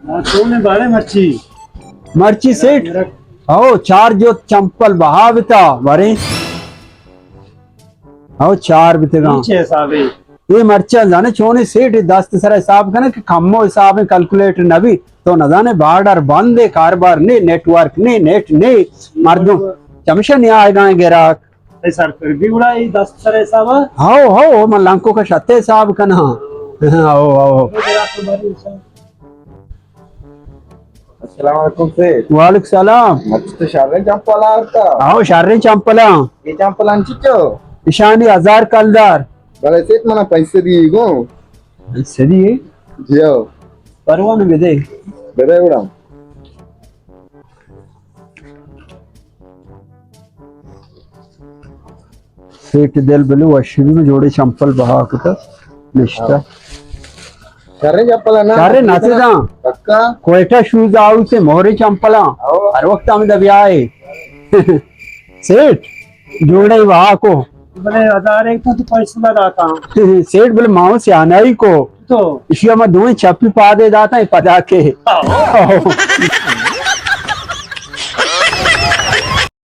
ہاں، چونے بارے مرچی؟ مرچی سیٹ؟ ہو، چار جو چمپل بہا بتا، بارے۔ ہو، چار بتگاں۔ چے حسابے؟ اے مرچاں زانے چونے سیٹ، دست سر حساب کنے کہ کمو حساب کیلکولیٹ نبی۔ تو نزانے بارڈر بند ہے، کاروبار نے، نیٹ ورک نے، نیٹ نے، مردم چمشہ نیا آئے گائیں گراک۔ اے سر پر بھی گڑا اے دست سر حساب ہے؟ ہاؤ، ہاؤ، من لنکو کا شتے حساب کنا۔ How, how. السلام علیکم سیٹھ۔ وعلیکم السلام۔ مرچی تو شریں چمپل آورتا؟ ہاؤ، شریں چمپلاں۔ اے چمپلاں چچو؟ اشانی ہزار کلدار۔ بلے سیٹھ منا پیسے دی گو۔ پیسے دی؟ جی ہاؤ۔ پرواہ نہ بدے۔ بدے گڑا۔ سیٹھ دل بلو وشی بھی جوڑے چمپل بہا کتا نشتا۔ شریں چمپل ہے نا؟ شریں نہ تھے جان۔ پکا؟ کوئٹہ شوز ہاؤس ہے، مہرے چمپلاں۔ ہاؤ۔ ہر وقت ہم دبی آئے۔ سیٹھ، جوڑے بہا کو۔ بلے ہزار ایک تو، تو پیسہ نہ داتا۔ سیٹھ بلے ماؤ سیانائی کو۔ تو؟ اشی ہم دوئیں چپی پادے داتا ہے پدا کے۔ ہاؤ۔